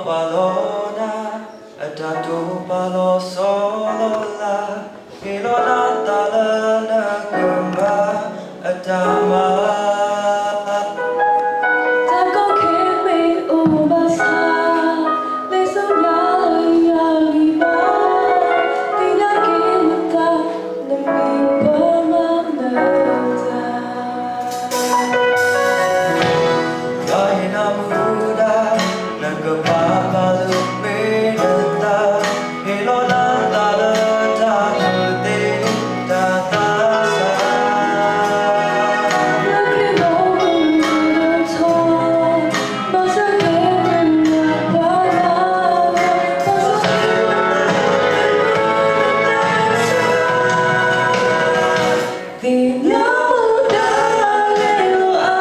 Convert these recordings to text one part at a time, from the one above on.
ပာ်လီၤနၤ အတၢ်တိာ်ပာ်လီၤဆီလီၤလၢ်, ဟ့ၣ်လီၤနၤသးလၢနကမၤအတၢ်မၤ တၢ်ကီခဲမ့ၢ်အိၣ်ဘၣ်ဆၣ်, လံာ်စီဆှံလၢယၤဂံၢ်ဘါ, သ့ၣ်ညါက့ၤနသး နမ့ၢ်ပှၤမၤနၢၤတၢ် ယွၤဟ့ၣ်နၤမူဒါ, နကဘၣ်ပာ်လၢမ့ၢ်နသး, ဟ့ၣ်လီၤနၤသးလၢတၢ်ကူၣ်သ့တၢ်သးစၢ် သ့ၣ်ညါမူဒါလဲၤလိာ်အါ,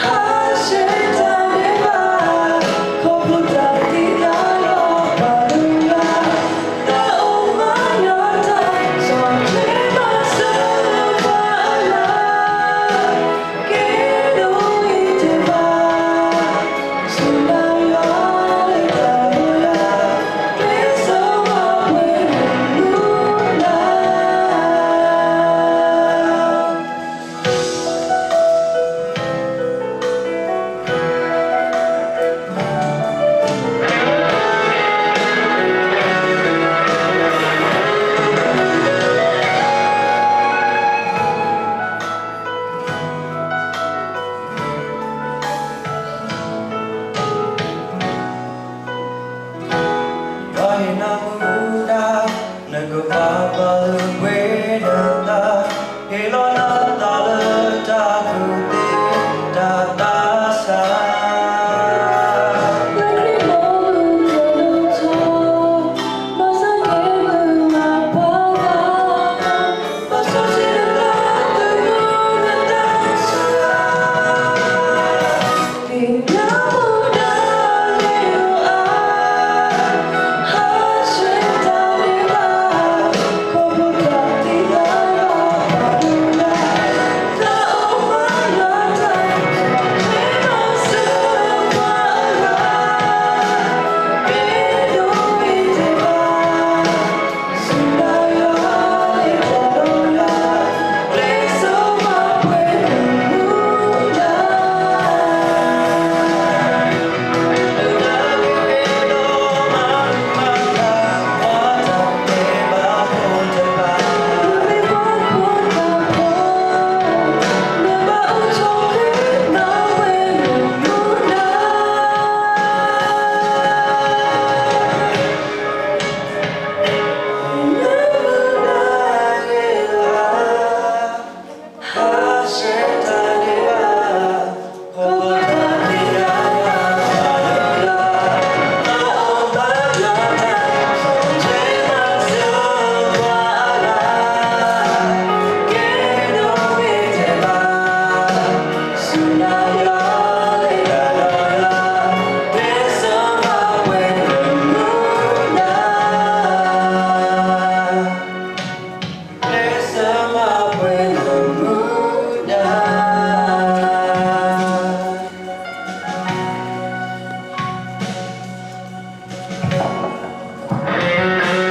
ဟးဆှဲးတၢ်ဒဲးဘး, ခီဖျိတၢ်သံသးလီၤပာ်ဒိၣ်ယွၤ, တၢ်အိၣ်မၤယွၤတၢ်, စီၤကျဲမၤစၢၤပှၤအလၤ ကဲဒိၣ်အံၤတဘၣ်, ဆူနၤယွၤလၢတၢ်လီၤလး, ကျဲးစၢးဝဲပှဲၤမူဒါ ယွၤဟ့ၣ်နၤမူဒါ, နကဘၣ်ပာ်လၢ